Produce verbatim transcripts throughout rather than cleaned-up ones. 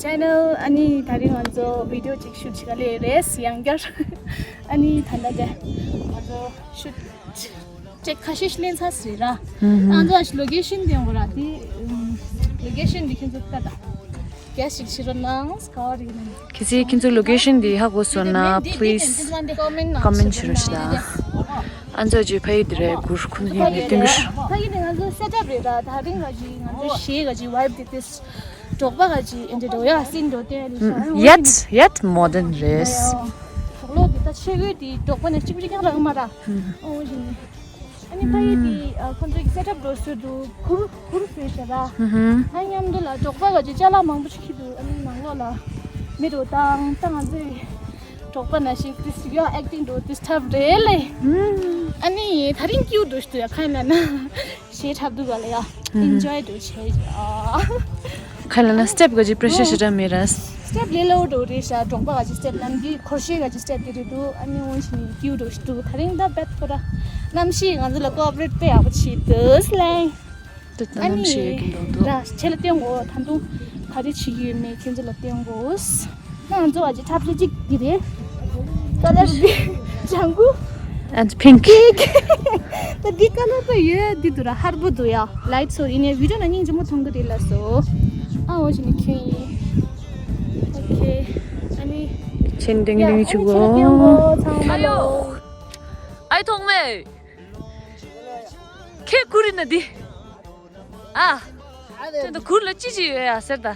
Final ཨ་ནི་ད་རིང་ང་ཚོ་བི་ཌི་ཡོ་ཅིག་ཤུཊ་བྱེད་ག་སླེབས་རེད་ཡང་བསྐྱར། ཨ་ནི་ད་ལྟ་དེ་ང་ཚོ་ཤུཊ་ཅིག་ཁ་ཤས་ཤིག་ལེན་ཚར་ཟིན་ར། ཨ་ང་ཚོ་ཨ་ཤི་ལོ་ཀེ་ཤན་དེ་ཡོང་གི་ར་དེ་ལོ་ཀེ་ཤན་དེ་ཁྱེད་ཚོ་ལྟ་དང་། རྒྱ་ཞིག་ཕྱི་རོ་ནང་ག་བ་རེད་ན། གལ་སྲིད་ཁྱེད་ཚོའི་ལོ་ཀེ་ཤན་འདི་ཧ་གོ་སོང་ན་please comment བྱེད་རོགས་ཞེས་དང་། ཨ་ཚོགས་ཀྱི་ཕ་ཡུལ་འདི་རེད་གུར་ཁུ་ནི་ཡིན་མི་སྟོན་གི་ཕ་ཡུལ་ནི་ང་ཚོ་སེ་ཊབ་རེད་ད་ད་རིང་ག་ཅི་ང་ཚོ་གཞས་ག་ཅི་ཝའིབ་དེ་ཏིས་འབྲོག་པ་ག་ཅི་ཨེ་འདྲ་འགྲོ་ཡ་སིན་འགྲོ་དེ་ཡ་ཡད་ཡད་མོ་ཌན་རེད། གྲོགས་ལོ་འདི་ད་ཆེ་གོས་འདི་འབྲོག་པ་ནས་གཅིག་པུ་གཅིག་རྐྱང་རག་མ་ར། ཨོ་ཞིག་ནི། ཨ་ནི་ཕ་ཡུལ་དེ་ཨ་ཁོང་ཚོ་གི་སེ་ཊབ་འགྲོ་སྲོལ་འདུག་གུར་གུར་བཟོས་བྱས་ར། ཧུ་ཧུ། ཨ་མཉམ་དུ་ལ་འབྲོག་པ་ག་ཅིག་ཅ་ལག་མང་པོ་ཞིག་འཁྱེར་འདུག་ཨ་ནི་ནང་ལོགས་ལ་མི་འགྲོ་དང་ད་ང་ཚོས་འབྲོག་པ་ནང་བཞིན་ཏིས་ཡོ་ཨེག་ཊིང་འགྲོ་ཏིས་འཁྲབ་རེད་ལེ། ཨ་ནི་ད་རིང་ཀིའུ་འགྲོ་ཞིག་འདུག་ཡ་ཁ་ཡིན་ལ་ན་གཞས་འཁྲབ་འདུག་ག་ལ་ཡ་ཨེན་ཇོའི་འགྲོ་བྱས་ཡ། ཁ་ལ་ན་སི་ཊེབ་ག་ཅིག་པྲེ་ཤར་ཞེ་དྲག་མེད་ར། སི་ཊེབ་ལས་སླ་བོ་འགྲོ་རེད་ཤག་འབྲོག་པ་ག་ཅིག་སི་ཊེབ་ནམ་རྒྱུན་འཁོར་ཤེས་ག་ཅིག་སི་ཊེབ་དེ་རེད་འདུག་ཨ་ནི་འོན་ཞིག་ནི་ཀིའུ་འགྲོ་ཞིག་འདུག་ད་རིང་ད་བེད་ཁོ་ར་གནམ་གཤིས་ང་ཚོ་ལ་ཀོ་ཨོ་པ་རེཊ་དཔེ་ཡག་པོ་བྱེད་འདུག་སི་ལེ། ད་ཨ་གནམ་གཤིས་ཡོད་ཀྱི་འདུག་འདུག་ར་ཁྱེད་ལ་བསྟན་གོ་ད་དུང་ག་རེ་བྱེད་ཀྱི་ཡོད་མེད་ཁྱེད་ཚོ་ལ་བསྟན་གོ་ང་ཚོ་བ་ཅི་འཁྲབ་ཆ་གཅིག་གི་རེད། ཀ་ལར་འདི་ལྗང་གུ། And pink. Pink. ད་འདི་ཀ་ལར་པ་ཡོད་འདི་འདུག་ར་ཧར་པོ་འདུག་ཡ། ལའིཊ་སོ་ཡིན་ནའི་བི་ཌི་ཡོ་ནང་སྙིང་རྗེ་མོ་མཐོང་གི་རེད་ལ་སོ། ཨ་འོ་ཞིག་ནི་ཁྱོད་ཡིན། ཨོ་ཁེ། ཨ་ནི། ཆེན་ཏིང་ཡ་ཏིང་ཨ་ཆུ་ནི་ཁྱེད་ལ་བསྟན་གོ་གོ་ཚང་མ་ལོ། ཨའི་ཐོག་མེད། ཁྱེད་གུར་ཡིན་ན་འདི། ཨ། ཁྱོད་ད་གུར་ལ་ཅི་ཅི་ཡོད་ཡ་ཟེར་ད།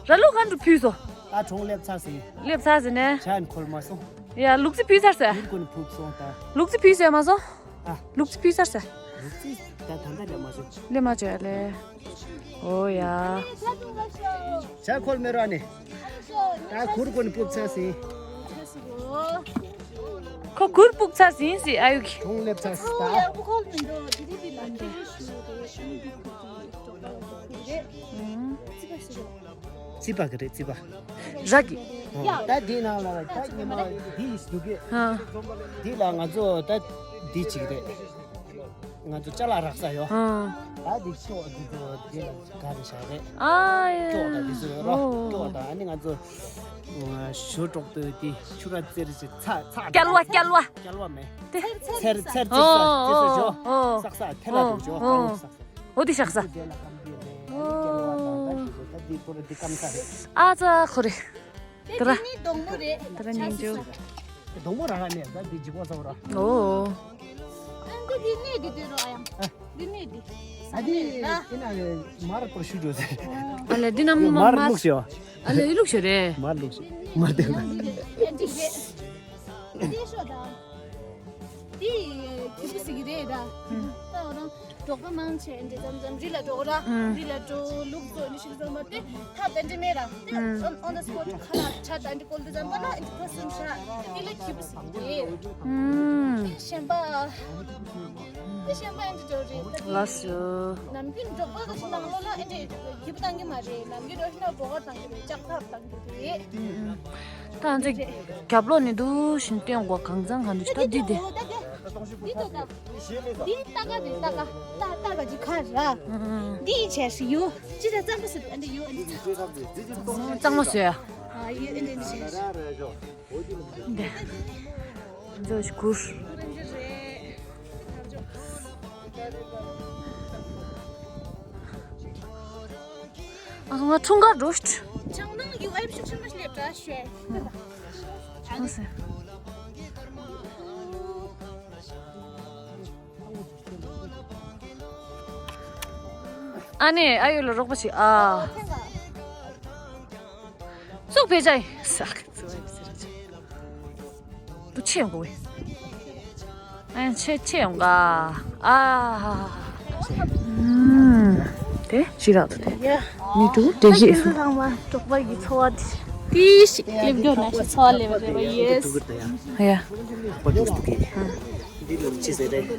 ར་ལུག་གང་དུ་ཕུལ་སོ། ད་གྲོང་སླེབས་ཚར་ཟིན། སླེབས་ཚར་ཟིན་ནས། ཇ་ཡང་འཁོལ་མ་སོང་། ཡ་ལུག་རྫི་ཕུལ་ཚར་ཟེར། གུར་ཀུན་ཕུག་སོང་ད། ལུག་རྫི་ཕུལ་ཟེར་མ་སོང་། ཨ། ལུག་རྫི་ཕུལ་ཚར་ཟེར། ལུག་རྫི་ད་ད་ད་སླེབས་མ་སོང་། སླེབས་མ་བྱོས་ལེ། ཨོ་ཡ། ཇ་འཁོལ་མེད་ར་ནི། ད་གུར་ཀུན་ཕུག་ཚར་ཟིན། ཁོ་གུར་ཕུག་ཚར་ཟིན་ཟེར་ཨ་ཡུ་གི། གྲོང་སླེབས་ཚར་ཟིན་ད། རྩིས་པ་གི་རེད་རྩིས་པ། ར་གི། ད་འདི་ནང་ལ་ད་ཉི་མ་འདི་ཞིག་འདུག་གི། ཨ། འདི་ལ་ང་ཚོ་ད་འདི་གཅིག་རེད། ང་ཚོ་ཅ་ལག་རག་ས་ཡོད། ཨ། ད་འདི་ཤོག་འདི་ཚོ་འདི་ལ་ག་རེ་བཞག་རེད། ཨ་ཡ། ཀྱོག་དང་འདི་ཚོ་ཡོད་རོ། ཨོ། ཀྱོག་དང་ཨ་ནི་ང་ཚོ་ཞོ་ཀྲོག་ཏུ་འདི་ཆུ་ར་ཙེར་ཞིག་ཚ་ཚ། སྐྱལ་བ་སྐྱལ་བ། སྐྱལ་བ་མེད། ཚེར་ཚེར་ཚེར་ཚེར་ཚེར་ཚེར་ཞོ། ཨོ། སག་སག་ཐེ་ལ་དུ་ཞོ། ཨོ། སག་སག་འོ་དེ་ཤག་ས། ཨ་ཙ་ཁོ་རེ། དེ་ར། དེ་ནི་སྡོང་མོ་རེད། དེ་ར་སྙིང་རྗེ། སྡོང་མོ་ར་ག་ནས་ད་དེ་ཇི་གོ་ཚ་བ་ར། ཨོ། ཨ་འདི་དེ་ནས་དེ་དེ་རོ་ཨ་ཡང་། དེ་ནས་དེ། ཨ་དེ་དེ་ན་མར་པོ་ཤུ་འགྲོ་ཟེར། ཨ་ལ་དེ་ན་མར་མར་ལུག་ཤོ། ཨ་ལ་ཡི་ལུག་ཤོ་རེད། མར་ལུག་ཤོ། མར་དེ་ལ། ཨ་འདི་རེད། དེ་ཤོ་ད། དེ་ཁྱི་པོ་ཟིག་རེད་ད། ད་འོ་རང་འབྲོག་པ་མང་ཆེ་འདི་ཙམ་ཙམ་རི་ལ་འགྲོ་ར། རི་ལ་འགྲོ་ལུག་འགྲོ་ནི་ཞིག་ཙམ་པ་དེ་ཐབ་དེ་འདྲ་མེད་ར། དེ་on the spot ཁ་ལག་ཆ་དེ་འདྲ་བཀོལ་དུས་ཙམ་པ་ལ་འདི་ཁོ་སུན་ཤ་དེ་ལ་ཁྱི་པོ་ཟིག་རེད། དེ་གཞན་པ་དེ་གཞན་པ་འདི་འགྲོ་རེད། ལགས་སོ། ནམ་རྒྱུན་འབྲོག་པ་གི་ནང་ལོགས་ལ་འདི་ཁྱི་པོ་བཏང་གི་མ་རེད། ནམ་རྒྱུན་འགྲོ་ཤི་ན་འབྲོག་པ་བཏང་གི་རེད། ལྕགས་ཐབ་བཏང་གི་རེད། ད་ང་ཚོ་རྒྱབ་ལོགས་ནས་འདུག་བཞིན་བསྟན་དགོས། གང་ཚང་གང་འདུག་ད་འདི་དེ། འདི་ལྟ་ག་འདི་ལྟ་ག་ད་ལྟ་ག་ཅི་ཁ་ར། འདི་ཡི་བྱས་སུ་ཡོད་ཅི་ད་གཙང་པོ་སུ་འདི་ཡོད་འདི་གཙང་མོ་བཟོས་ཡ། ཨ་ཡོད་འདི་འདི་བྱས། འདི་འདི་གུར། ཨ་ང་འཁྲུངས་སྐར་འགྲོ་ཤི། ཆང་ནང་གི་ཝའིབ་ཤུགས་ཆེན་པོ་ཞིག་སླེབས་འདྲ་ཤོད། ཨ་ཟེ། ཨ་ནེ་ཨ་ཡོ་ལ་རོགས་པ་བྱེད་ཨ། ཚུགས་ཕེ་ཅའི་ཟག་ཚུགས་ཕེ་ཅའི། དུ་ཆེ་ཡོང་གི་ཝེ། ཨན་ཆེ་ཆེ་ཡོང་ག་ཨ། དེ་ཞི་རག་ཏུ་དེ་ནི་དུ་དེ་ཞི་སུ། ཚང་མ་འབྲོག་པ་གི་འཚོ་བ་དེ་ཞིག་སླེབས་རྒྱུ་ན་ཞིག་འཚོ་བ་སླེབས་རེད་བ་ཡེས། ཡ། འདི་ལ་ཅི་ཟེར་རེད།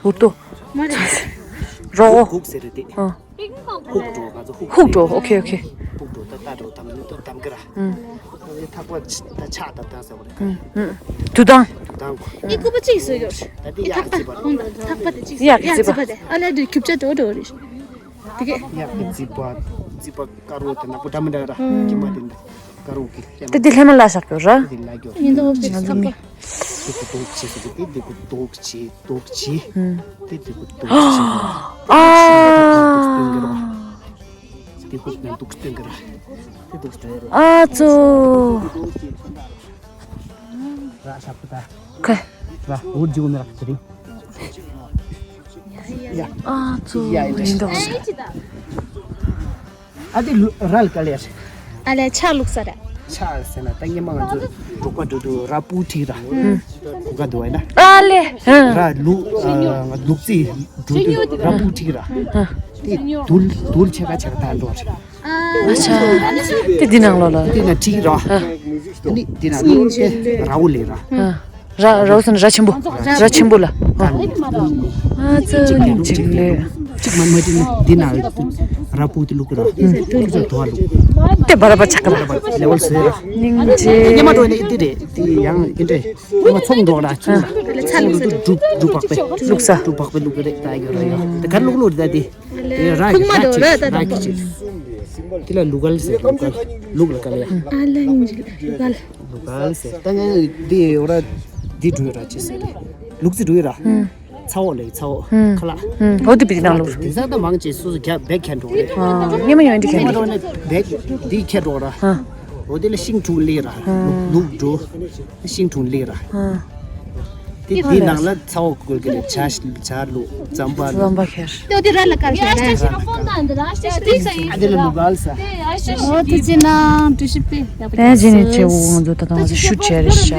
ཧུར་ཏོ། མ་རེད། རོ། ཧུག་ཟེར་རེད་དེ། ཨ། ཧུག་འགྲོ་ང་ཚོ་ཧུག་ཧུག་འགྲོ། ཨོ་ཁེ་ཨོ་ཁེ། ཧུག་འགྲོ་ད་ལྟ་འགྲོ་དམ་ནི་ཏོ་དམ་གི་ར། ཨུམ། ཐག་པ་ད་ཆག་ད་ད་ཟེར་བ་རེད། ཨུམ་ཨུམ། དུ་དང་། དུ་དང་གོ། ཨི་ཀུ་པ་ཅིག་སུ་ཡོད། ད་དེ་ཡག་ཅི་པ། ཐག་པ་དེ་ཅིག་ཡག་ཅི་པ། ཨ་ལ་དུ་ཁྱུབ་ཆ་འགྲོ་འགྲོ་རེད། དེ་གས། ཡག་ཅི་པ། སྲིད་པ་དཀར་པོ་དེ་ནག་པོ་འདྲ་མི་འདྲ་ར། ཀྱེ་མ་དེ་འདྲ་དཀར་པོ་གི་ཀྱེ་མ། དེ་དེ་ལྷས་མ་ལ་བཞག་གི་ར། དེ་ལ་གྱོ། ཡིན་དོ་བོ་ཅིག་ཚགས་པ། དེ་གི་ཏོག་ཅི་སུ་གི་དེ་དེ་གི་ཏོག་ཅི་ཏོག་ཅི། དེ་དེ་གི་ཏོག་ཅི། ཨ། དེ་ཧུག་ནས་ཏོག་སྟོན་གི་ར། དེ་ཏོག་སྟོན་གི་ར། ཨ་ཙོ། ར་ཤ་པུ་ད། ཁེ། ར་འུར་ཇུ་ནི་ར་ཅི་རིང་། ཡ། ཨ་ཙོ། ཡ་ཡིན་འགྲོ། ཨ་དེ་ལུ་རལ་ག་ལེར། ཨ་ལེ་ཆ་ལུག་ས་ར། ཆ་ཟེར་ན་ད་ཉི་མ་ང་ཚོ་འབྲོག་པ་འགྲོ་དུས་ར་སྤུ་ཁྲིད་ར། གུ་ག་འདུག་བས་ན། ཨ་ལེ། ར་ལུག་ལུག་རྫི་འགྲོ་དུས་ར་སྤུ་ཁྲིད་ར། དེ་དུལ་དུལ་ཆེ་ག་ཆེ་ག་ད་འགྲོ་ར། ཨ་ཆ། དེ་འདི་ནང་ལོགས་ལ། དེ་ན་ཁྲིད་ར། ཨ་ནི་དེ་ན་ལུག་དེ་ར་བོ་ལེ་ར། ཨ། ར་རའུ་སོན་ར་ཆེན་པོ། ར་ཆེན་པོ་ལ། ཨ་ཙི་ཉིན་གཅིག་ལས། གཅིག་མ་མ་དེ་ནི་དེ་ན་ར་སྤུ་དེ་ལུག་ར། ལུག་ར་དོ་ལུག་དེ་བ་ར་བ་ཆག་ག་ལ་བ་ལེ་ཝལ་སེ་ར། ཉིན་གཅིག་ཉི་མ་དོ་ནི་དེ་རེད། དེ་ཡང་ཨིན་དྲེ་ཉི་མ་ཚོང་འགྲོ་ར་ཆུང་ར། ཚོང་འགྲོ་དུ་སྒྲུབ་སྒྲུབ་བག་པེ། ལུག་ས་སྒྲུབ་བག་པེ་ལུག་རེད་ད་ཡོད་ར་ཡོད་དེ་ག་ལུག་ལུག་རེད་ད་དེ། དེ་ར་ཁུག་མ་དོ་ར་ད་ར་ད་ཁི་ཆེ། དེ་ལ་ལུག་གལ་སེ་ལུག་གལ་ལུག་ལ་གལ་ཡ། ཨ་ལ་ཉིན་གཅིག་ལུག་གལ། ལུག་གལ་ཟེར། ད་ངས་འདི་ཡོད་ར། འདི་འགྲོ་ཡོད་ར་ཅི་ཟེར་རེད། ལུག་རྫི་འགྲོ་ཡོད་ར། ཚ་བོ་ལས་ཚ་བོ། ཁ་ལག་ཧོ་དེ་པི་ནང་ལུག་དེ་ཚ་ད་མང་ཆེ་སོ་སོ་རྒྱ་བེག་ཁན་འགྲོ་རེད། ཉི་མ་ཡོང་འདི་ཁན་འགྲོ་རེད། བེག་འདི་ཁྱེར་འགྲོ་ར། འོ་དེ་ལ་ཤིང་ཁྲུང་ལི་ར། ལུག་འགྲོ། ཤིང་ཁྲུང་ལི་ར། དེ་དེ་ནང་ལ་ཚ་བོ་བཀོལ་གི་རེད། ཇ་ཇ་ལུག་རྩམ་པ་ལུག་རྩམ་པ་ཁེར། ཏོ་དེ་ར་ལ་ཀར་ཤ་ར། ཨ་དེ་ལ་ལུག་གལ་ཟེར། ཨོ་དེ་ཅི་ན་དུ་ཤི་པེ། ད་ཅི་ནས་ཆེ་བོ་ང་ཚོ་ད་ང་ཚོ་ཤུ་ཆེ་རེད་ཤག་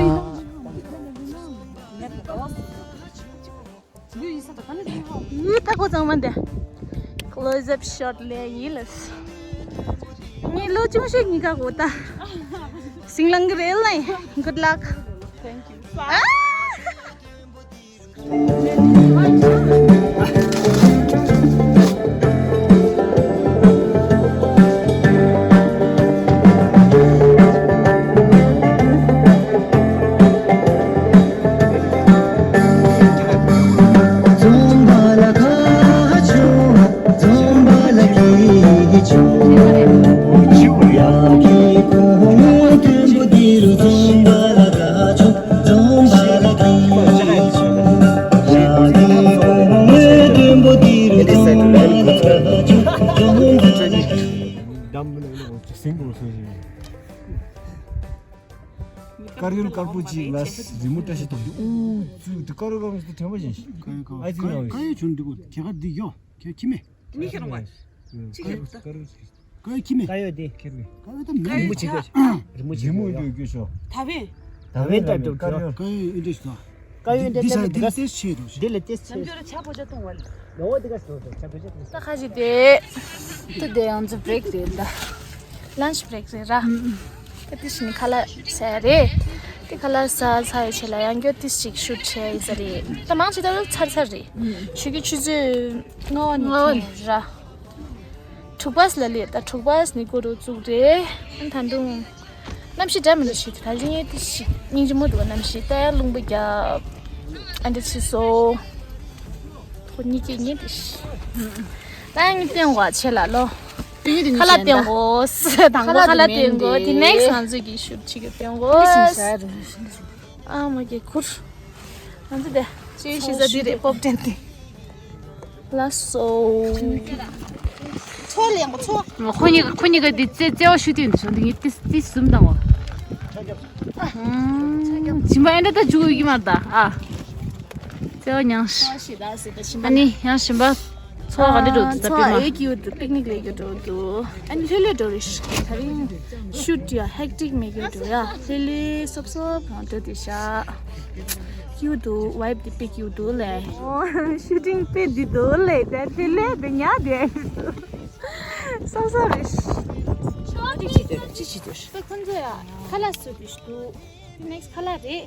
ཡུ་ད་ཁོ་ཚང་མ་འདི། Close up shot ལས་ཡིན་ལ། ངའི་ལོ་ཆུང་ཤོས་གཉིས་ཀ་གོ་ད། སིང་ལང་གི་རེད་ལ། Good luck. Thank you. དཀར་ཡོལ་དཀར་པོ་གཅིག་ལ་རི་མོ་བཀྲ་ཤིས་ཐོག་འདུག་ཨུ་ཙུ་དེ་དཀར་ཡོལ་དཀར་པོ་ཞིག་དྲན་པ་བཞིན་ཞིག་དཀར་ཡོལ་དཀར་ཡོལ་བྱུང་འདུག་དེ་ག་འདི་ཡོ་ཁྱེད་ཁྱི་མེད། མི་ཁྱེར་འོང་བ། ཅི་ཁྱེར་འོང་ད། དཀར་ཡོལ་ཅིག་དཀར་ཡོལ་ཁྱི་མེད། དཀར་ཡོལ་དེ་ཁྱེར་མེད། དཀར་ཡོལ་ད་མི་རི་མོ་ཅིག་རི་མོ་ཅིག་རི་མོ་ཡོད་ཡོད་ཤོ། ད་བས། ད་བས་ད་དཀར་ཡོལ་དཀར་ཡོལ་ཨིན་འདྲ་ཞིག་དང་། དཀར་ཡོལ་འདི་འདི་ས་འདི་ལ་ཏེས་ཆེ་འདུག་དེ་ལ་ཏེས་ཆེ། ནམ་རྒྱུན་ཆ་བོ་ཅ་གཏོང་བ་ལ། ད་ཁ་ཅིག་དེ། ད་དེ་ཡང་ཚོ་བྷི་རེག་རེད་ད། ལན་ཆི་བྷི་རེག་རེད་ར། ད་དེ་བཞིན་ཁ་ལག་ཟ་ཡ་རེད། དེ་ཁ་ལག་ཟ་ཚར་བའི་རྗེས་ལ་ཡང་སྐྱར་དེ་ཞིག་ཤུ་ཊི་བྱས་ཡིན་ས་རེད། ད་མང་ཆེ་ད་ཚར་ཚར་རེད། ཆུ་གི་ཆུ་ཚོད་ལྔ་པ་ནས་ལྔ་པ་ཐོན་ར། དྲུག་པ་ལ་ལས་ད་དྲུག་པ་ནས་སྐོར་རུ་བཙུགས་རེད། ད་དུང་། གནམ་གཤིས་འདྲ་མི་འདྲ་ཞིག་ད་རིང་ངས་དེ་ཞིག་སྙིང་རྗེ་མོ་འདུག་གནམ་གཤིས་ད་ཡང་རླུང་པ་རྒྱབ། ཨ་འདྲ་ཆེ་སོ། ཁོ་གཉིས་ཀྱིས་ངས་དེ་ཞིག་ད་ཡང་བསྟན་དགོས་ཆེ་ལ་ལོ། ཁ་ལག་བསྟན་དགོས། དང་པོ་ཁ་ལག་བསྟན་དགོས། དེ་ནེག་སི་ང་ཚོས་ཀྱི་ཤུ་ཊི་བྱེད་ཀྱི་བསྟན་དགོས། ཨ་མ་གི་ཁུར། ང་ཚོ་དེ་ཅི་ཤི་ས་དེ་རེད་པོབ་ཏྲེན་དེ། ལགས་སོ། ཚོ་ལེན་གོ་ཚོ། ཁོ་གཉིས་ཁོ་གཉིས་ཀ་འདི་རྩེ་རྩེ་བ་ཤུ་ཏིན་འདི་སོང་འདི་ངས་ཏིས་ཏིས་ཟུམ་དང་བ། ཨ། སྦྱིན་པ་ཨེ་འདྲ་ད་འཇུག་གི་མ་རེད་ད་ཨ། རྩེ་བ་མྱངས་ཤིག་ཨ་ནི་ཡང་སྦྱིན་པ་ཚོ་ག་འདྲ་འགྲོ་འདུག་ད་པི་མ། ཨེ་ཀྱི་འོ་འདུག་པིག་ནིག་ལས་ཀྱི་འགྲོ་འདུག་ཨ་ནི་ལྷོད་ལྷོད་འགྲོ་རེད་ཤག་ད་རིང་ཤུ་ཊི་ཡ་ཧེག་ཊིག་མེད་ཀྱི་འགྲོ་ཡ་ལྷོད་ལྷོད་སོབ་སོབ་གང་འགྲོ་དེ་ཤག་ཀྱི་འོ་འདུག་ཝའིབ་དེ་པིག་ཀྱི་འོ་འདུག་ལེ། ཨོ་ཤུ་ཊིང་པེ་འདི་འདུག་ལེ་ད་ལྷོད་ལྷོད་དེ་ཉག་དེ། སོབ་སོབ་རེད། ཅི་བྱེད་འདོད་ཅི་བྱེད་འདོད། ད་ཁོ་ཚོ་ཡ་ཁ་ལག་བཟོ་དུས་འདུག་དེ་ནེག་སི་ཁ་ལག་རེད།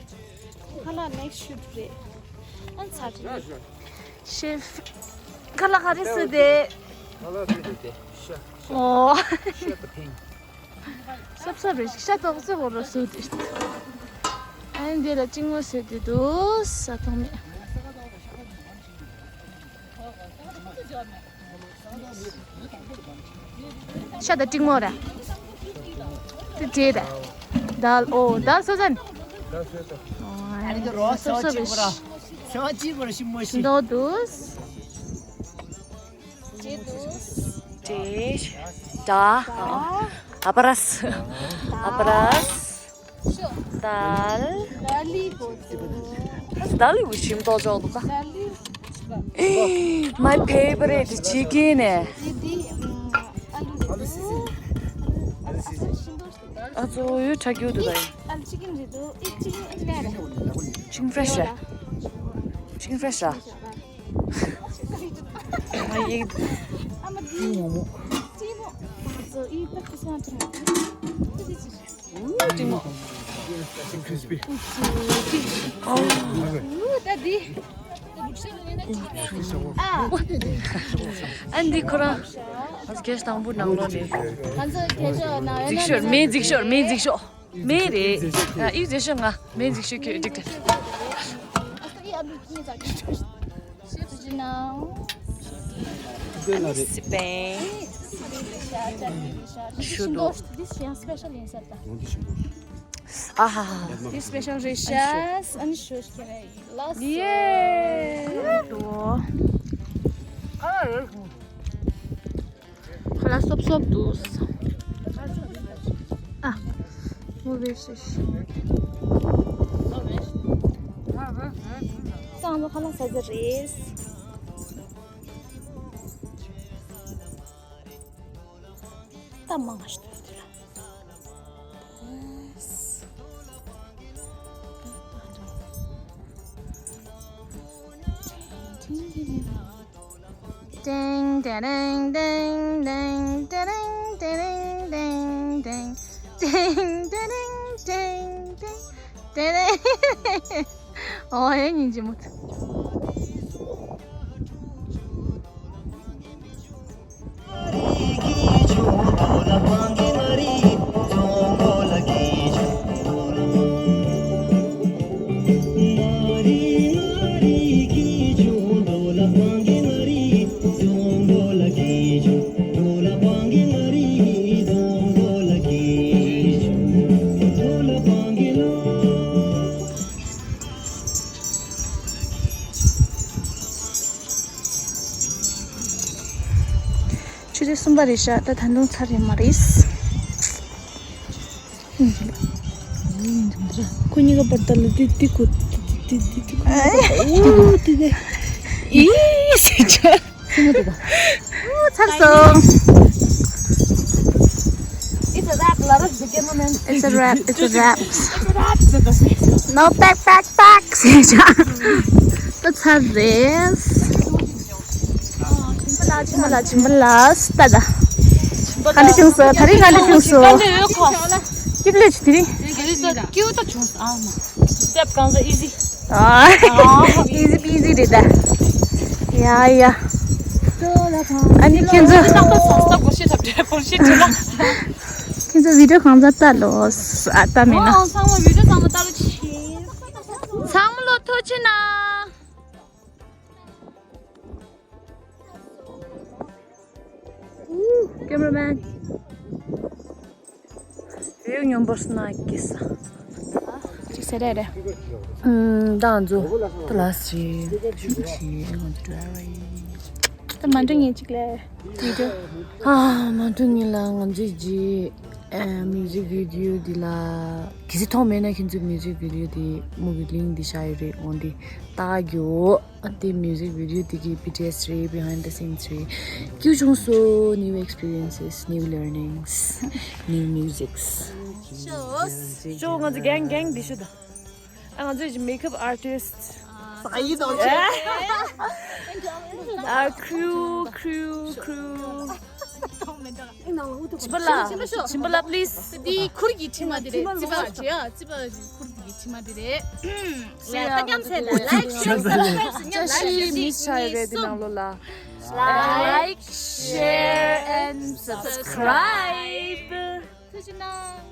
ཁ་ལག་ནེག་སི་ཤུ་ཊི་རེད། ཨ་ཚར་རེད། ཤེཕ། ཁ་ལག་ག་རེ་བཟོས་ཏེ། ཁ་ལག་བཟོས་ཏེ་ཤ། ཨོ། ཤ་དང་ཕིང་། སོབ་སོབ་རེད་ཤ་ཏོག་ཙེ་འོ་རོ་བཟོས་ཏེ། ཨ་ནི་འདི་ལ་གཅིག་མོ་བཟོས་ཏེ་འདུག་ས་ཐོག་མེད། ཆ་ ཤ་དང་ཏྲིག་མོ་ར། ཏི་ཏི་ར། དལ། ཨོ་དལ་སོ་ཟན། ཨ་ནི་རོ་སོ་སོ་ཅི་པོ་ར། སོ་ཅི་པོ་ར་ཤི་མོ་ཤི། འདོ་དུས། ཏྲེ་དུས། ཏྲེ། ཏ། ཨ་པ་ར་སི། ཨ་པ་ར་སི། དལ། དལ་ལི་གོ་ཚུ། དལ་ལི་བུ་ཤིམ་ཏོ་ཅོག་དུ་ཀ། དལ་ལི། My favorite chicken ནས། ཨ་ཙོ་ཡོད་ཁྲ་རྒྱུ་དུ་དང་། Chicken fresh ར། Chicken fresh ར། ཨ་ཡིག་ཨ་མ་དི་ཅི་མོ། ཨ་ཙོ་ཡིག་པ་ཁུ་སང་ཁྲ། ཨུ་ཅི་མོ། ཨུ་ད་དི། ཨ་འདི་ཁོ་རང་། ཨ་གེ་དང་པོ་ནང་ལོགས་ནས། ང་ཚོ་གེ་ཤོ་ན་ཡོད་ན། འཛིག་ཤོར་མེ་འཛིག་ཤོར་མེ་འཛིག་ཤོར། མེ་རེད། ཨ་ཡིག་བཟོས་ཤོག་ང་མེ་འཛིག་ཤོག་ཁྱོད་འགྲིག་ད། ཨ་ནི་སི་པན། ཤུ་དོ། ཨ་ཧ་ཧ། འདི་སི་པེ་ཤལ་རེད་ཤག་ཨ་ནི་ཤོ་ཤི་ཁེ་རེད། ལ་སོ། ཡེ། ཁ་ལག་སོབ་སོབ་འདུག་ཨ། མོ་བེ་ཤི་ཤི། ཏང་ལོ་ཁ་ལག་ཟ་ཟ་རེད། ཏ་མང་ཞིག་འདུག་དེ་ལ། ཏེང་ཏེ་རེང་ཏེང་ཏེང་ཏེ་རེང་ཏེ་རེང་ཏེང་ཏེང་ཏེང་ཏེ་རེང་ཏེང་ཏེང་ཏེ་རེང་། ཨོ་ཨེ་ཉིན་གྱི་མུ་ཏ། ཆུ་ཚོད་གསུམ་པ་རེད་ཤག་ད་ད་དུང་ཚར་ཡོད་མ་རེད། ཁོ་གཉིས་ཀ་བར་ཐག་ལ་ཏི་ཏི་ཁོ་ཏི་ཏི་ཏི་ཏི་ཁོ་ཏི་ཏི་ཏི། ཨི་སི་ཆ། ཨུ་ཚར་སོང་། It's a wrap. It's a wrap. It's a wrap. No pack, pack, pack. ད་ཚར་རེད། ཕྱིན་པ་ལ་ཕྱིན་པ་ལ་ད་ད། ག་འདྲ་བྱུང་སོང་། ད་རིང་ག་འདྲ་བྱུང་སོང་། སྐྱིད་ལེ་ཆུ་དེ་རིང་། ཀྱུ་ད་བྱུང་སོང་ཨ་མ། Step གང་ཟ་easy། ཨ། easy peasy རེད་ད། ཡ་ཡ། ཨ་ནི་ཁྱེད་ཚོ། ཏག་ཏག་སོང་སྟབས་གོ་ཤེས་ཐབས་བྲལ་གོ་ཤེས་བྲལ་ལ། ཁྱེད་ཚོ་video གང་ཚ་ལྟ་ལོ། ཨ་ལྟ་མེད་ན། ཨོ་ཚང་མ་video ཚང་མ་ལྟ་རོགས་གྱིས། ཚང་མ་ལོ་ཐུགས་རྗེ་གནང་། Cameraman. View སྙོམས་པོ་སྣ་སྐྱེས་ས། ཅིག་ཟེར་རེད་རེད། ཨུམ། ད་ང་ཚོ་ད་ལ་སི་ཞིག་ཞུ་ཞིག་ང་ཚོ་drive། ད་མ་འགྲོ་ངེས་ཅིག་ལས་video། ཨ་མ་འགྲོ་ངེས་ལ་ང་ཚོའི་ཇི་ཨ་music video འདི་ལ་གལ་སྲིད་མཐོང་མེད་ན་ཁྱེད་ཚོའི་music video འདི་མུ་གི་link འདི་བཞག་ཡོད་རེད། འོན་ཏེ་ལྟ་རྒྱུ། ཨ་དེ་music video དེ་གི་B T S རེད། Behind the scenes རེད། ཀྱུ་བྱུང་སོ། New experiences, new learnings, new musics. ཤོ་ང་ཚོ་gang gang འདི་ཤོ་ད། ཨ་ང་ཚོའི་makeup artist། ཨ་crew crew crew། བྱིན་པ་ལ། བྱིན་པ་ལ་please། འདི་ཁུར་གྱི་དྲི་མ་འདི་རེད། རྩིས་པ་བྱེད་ཡ། རྩིས་པ་ཁུར་གྱི་དྲི་མ་འདི་རེད། ལ་ད་ཀྱམ་ཚེ་ལ་like share subscribe ཞིག་ཉན་ལ་ཤི་miss ཆ་ཡོད་རེད། འདི་ནང་ལོ་ལ་like share and subscribe། ཐུགས་རྗེ་གནང་།